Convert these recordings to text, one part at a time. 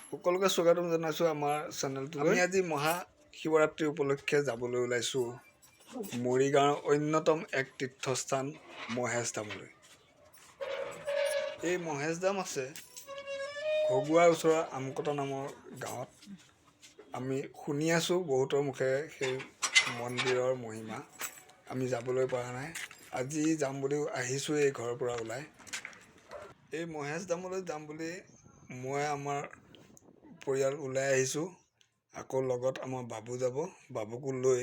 সকলোকে স্বাগতম জনাইছোঁ আমাৰ চেনেলটোলৈ। আমি আজি মহা শিৱৰাত্ৰি উপলক্ষে যাবলৈ ওলাইছোঁ মৰিগাঁৱৰ অন্যতম এক তীৰ্থস্থান মহেশ ধামলৈ। এই মহেশ ধাম আছে ঘগুৱাৰ ওচৰৰ আমকটা নামৰ গাঁৱত। আমি শুনি আছোঁ বহুতৰ মুখেৰে সেই মন্দিৰৰ মহিমা, আমি যাবলৈ পৰা নাই। আজি যাম বুলি আহিছোঁ এই ঘৰৰ পৰা ওলাই। এই মহেশ ধামলৈ যাম বুলি মই আমাৰ পৰিয়াল ওলাই আহিছোঁ। আকৌ লগত আমাৰ বাবু যাব, বাবুকো লৈ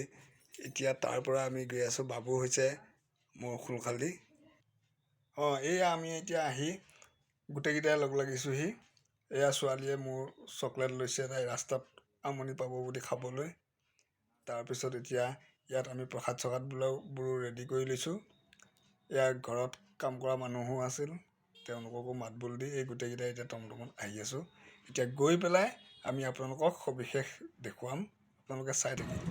এতিয়া তাৰ পৰা আমি গৈ আছোঁ। বাবু হৈছে মোৰ খুলশালী। অঁ, এইয়া আমি এতিয়া আহি গোটেইকেইটাই লগ লাগিছোঁহি। এয়া ছোৱালীয়ে মোৰ চকলেট লৈছে, তাই ৰাস্তাত আমনি পাব বুলি খাবলৈ। তাৰপিছত এতিয়া ইয়াত আমি প্ৰসাদ চসাদবোৰো ৰেডি কৰি লৈছোঁ। ইয়াৰ ঘৰত কাম কৰা মানুহো আছিল, তেওঁলোককো মাত বোল দি এই গোটেইকেইটাই এতিয়া টমটমত আহি আছোঁ। এতিয়া গৈ পেলাই আমি আপোনালোকক সবিশেষ দেখুৱাম, আপোনালোকে চাই থাকিব।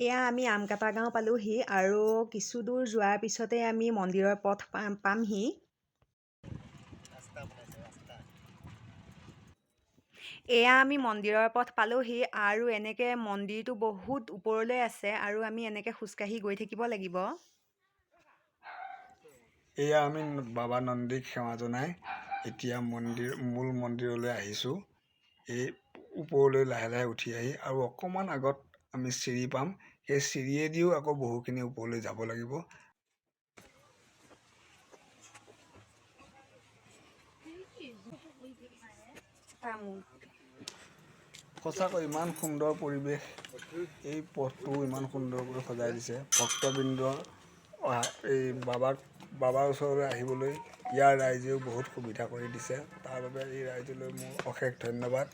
এয়া আমি আমকাটা গাঁও পালোহি আৰু কিছু দূৰ যোৱাৰ পিছতে আমি মন্দিৰৰ পথ পামহি। এয়া আমি মন্দিৰৰ পথ পালোহি আৰু এনেকৈ মন্দিৰটো বহুত ওপৰলৈ আছে আৰু আমি এনেকৈ খোজকাঢ়ি গৈ থাকিব লাগিব। এয়া আমি বাবা নন্দীক সেৱা জনাই এতিয়া মূল মন্দিৰলৈ আহিছোঁ। এই ওপৰলৈ লাহে লাহে উঠি আহি আৰু অকণমান আগত আমি চিৰি পাম, সেই চিৰিয়েদিও আকৌ বহুখিনি ওপৰলৈ যাব লাগিব। সঁচাকৈ ইমান সুন্দৰ পৰিৱেশ, এই পথটো ইমান সুন্দৰকৈ সজাই দিছে। ভক্তবৃন্দ অহা এই বাবাৰ ওচৰলৈ আহিবলৈ ইয়াৰ ৰাইজেও বহুত সুবিধা কৰি দিছে। তাৰ বাবে এই ৰাইজলৈ মোৰ অশেষ ধন্যবাদ।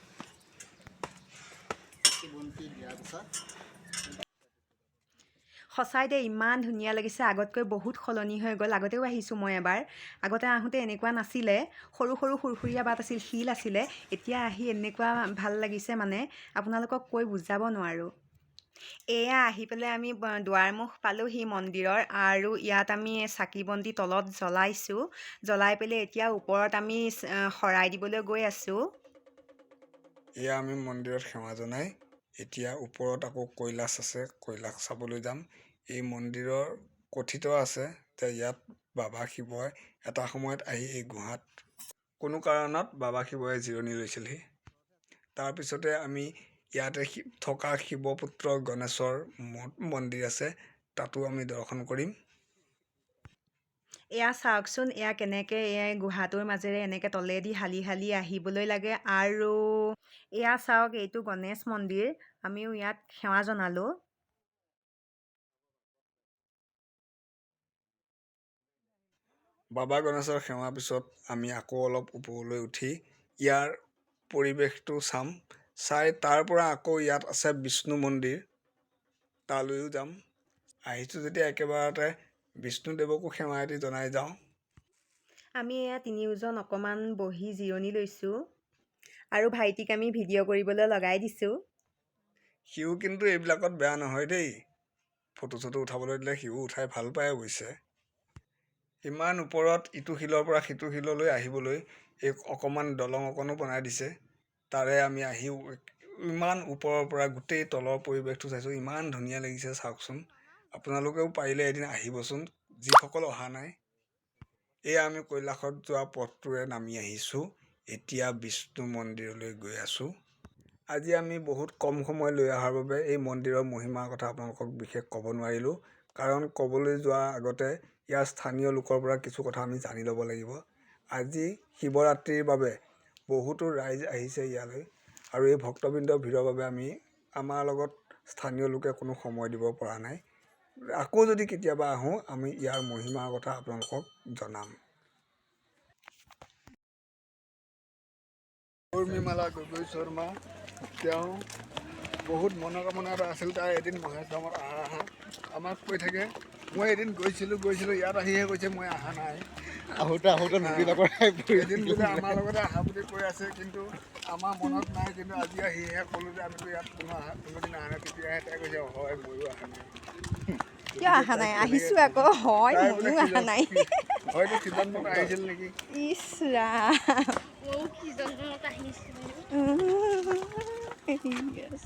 সঁচাই দেই ইমান ধুনীয়া লাগিছে, আগতকৈ বহুত সলনি হৈ গ'ল। আগতেও আহিছোঁ মই এবাৰ, আগতে আহোঁতে এনেকুৱা নাছিলে, সৰু সৰু সুৰসুৰীয়া বাট আছিল, শিল আছিলে। এতিয়া আহি এনেকুৱা ভাল লাগিছে, মানে আপোনালোকক কৈ বুজাব নোৱাৰোঁ। এয়া আহি পেলাই আমি দুৱাৰমুখ পালোহি মন্দিৰৰ আৰু ইয়াত আমি চাকি বন্তি তলত জ্বলাইছোঁ। জ্বলাই পেলাই এতিয়া ওপৰত আমি শৰাই দিবলৈ গৈ আছোঁ। এয়া আমি মন্দিৰত সেৱা জনাই এতিয়া ওপৰত আকৌ কৈলাশ আছে, কৈলাশ চাবলৈ যাম। এই মন্দিৰৰ কথিত আছে যে ইয়াত বাবা শিৱই এটা সময়ত আহি এই গুহাত কোনো কাৰণত বাবা শিৱই জিৰণি লৈছিলহি। তাৰপিছতে আমি ইয়াতে থকা শিৱপুত্ৰ গণেশৰ মন্দিৰ আছে, তাতো আমি দৰ্শন কৰিম। এয়া চাওকচোন, এয়া কেনেকৈ এই গুহাটোৰ মাজেৰে এনেকৈ তলেদি হালি হালি আহিবলৈ লাগে। আৰু এয়া চাওক, এইটো গণেশ মন্দিৰ, আমিও ইয়াত সেৱা জনালোঁ। বাবা গণেশৰ সেৱাৰ পিছত আমি আকৌ অলপ ওপৰলৈ উঠি ইয়াৰ পৰিৱেশটো চাম। চাই তাৰ পৰা আকৌ ইয়াত আছে বিষ্ণু মন্দিৰ, তালৈও যাম। আহিছোঁ যেতিয়া একেবাৰতে বিষ্ণুদেৱকো সেৱা এটি জনাই যাওঁ। আমি এয়া তিনিওজন অকণমান বহি জিৰণি লৈছোঁ আৰু ভাইটিক আমি ভিডিঅ' কৰিবলৈ লগাই দিছোঁ। সিও কিন্তু এইবিলাকত বেয়া নহয় দেই, ফটো চটো উঠাবলৈ দিলে সিও উঠাই ভাল পায়। অৱশ্যে ইমান ওপৰত ইটো শিলৰ পৰা সিটো শিললৈ আহিবলৈ এই অকণমান দলং অকণো বনাই দিছে। তাৰে আমি আহি ইমান ওপৰৰ পৰা গোটেই তলৰ পৰিৱেশটো চাইছোঁ, ইমান ধুনীয়া লাগিছে। চাওকচোন, আপোনালোকেও পাৰিলে এদিন আহিবচোন, যিসকল অহা নাই। এয়া আমি কৈলাশত যোৱা পথটোৰে নামি আহিছোঁ, এতিয়া বিষ্ণু মন্দিৰলৈ গৈ আছোঁ। আজি আমি বহুত কম সময় লৈ অহাৰ বাবে এই মন্দিৰৰ মহিমাৰ কথা আপোনালোকক বিশেষ ক'ব নোৱাৰিলোঁ, কাৰণ ক'বলৈ যোৱাৰ আগতে ইয়াৰ স্থানীয় লোকৰ পৰা কিছু কথা আমি জানি ল'ব লাগিব। আজি শিৱৰাত্ৰিৰ বাবে বহুতো ৰাইজ আহিছে ইয়ালৈ আৰু এই ভক্তবৃন্দৰ ভিৰৰ বাবে আমি আমাৰ লগত স্থানীয় লোকে কোনো সময় দিব পৰা নাই। আকৌ যদি কেতিয়াবা আহোঁ আমি ইয়াৰ মহিমাৰ কথা আপোনালোকক জনাম। উৰ্মিমালা গগৈ শৰ্মা, তেওঁ বহুত মনোকামনা এটা আছিল তাই এদিন মহেশ ধামত অহা আমাক কৈ থাকে, মই এদিন গৈছিলোঁ ইয়াত আহিহে কৈছে মই অহা নাই। আহোঁতে আহোঁতে নদীৰ লগত এদিন বোলে আমাৰ লগতে অহা বুলি কৈ আছে, কিন্তু আমাৰ মনত নাই। কিন্তু আজি আহিহে ক'লোঁ যে আমিতো ইয়াত কোনোদিন অহা নাই। তেতিয়াহে তাই কৈছে হয় ময়ো অহা নাই। কিয় অহা নাই? আহিছোঁ আকৌ। হয়, তাই বোলে ময়ো অহা নাই। হয়তো সিজন্মত আহিছিল নেকি। ইছ ৰাম। ময়ো কি জন্মত আহিছিলোঁ। Yes.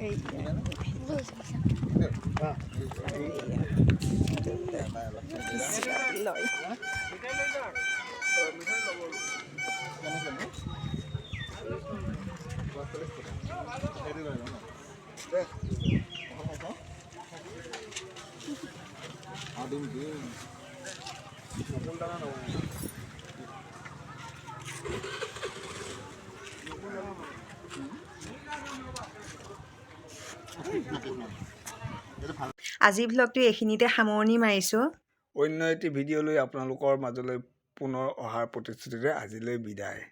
এইয়া। লৈ যাইছা। লয়। দিম দিম। আজিৰ ভ্লগটো এইখিনিতে সামৰণি মাৰিছোঁ। অন্য এটি ভিডিঅ' লৈ আপোনালোকৰ মাজলৈ পুনৰ অহাৰ প্ৰতিশ্ৰুতিৰে আজিলৈ বিদায়।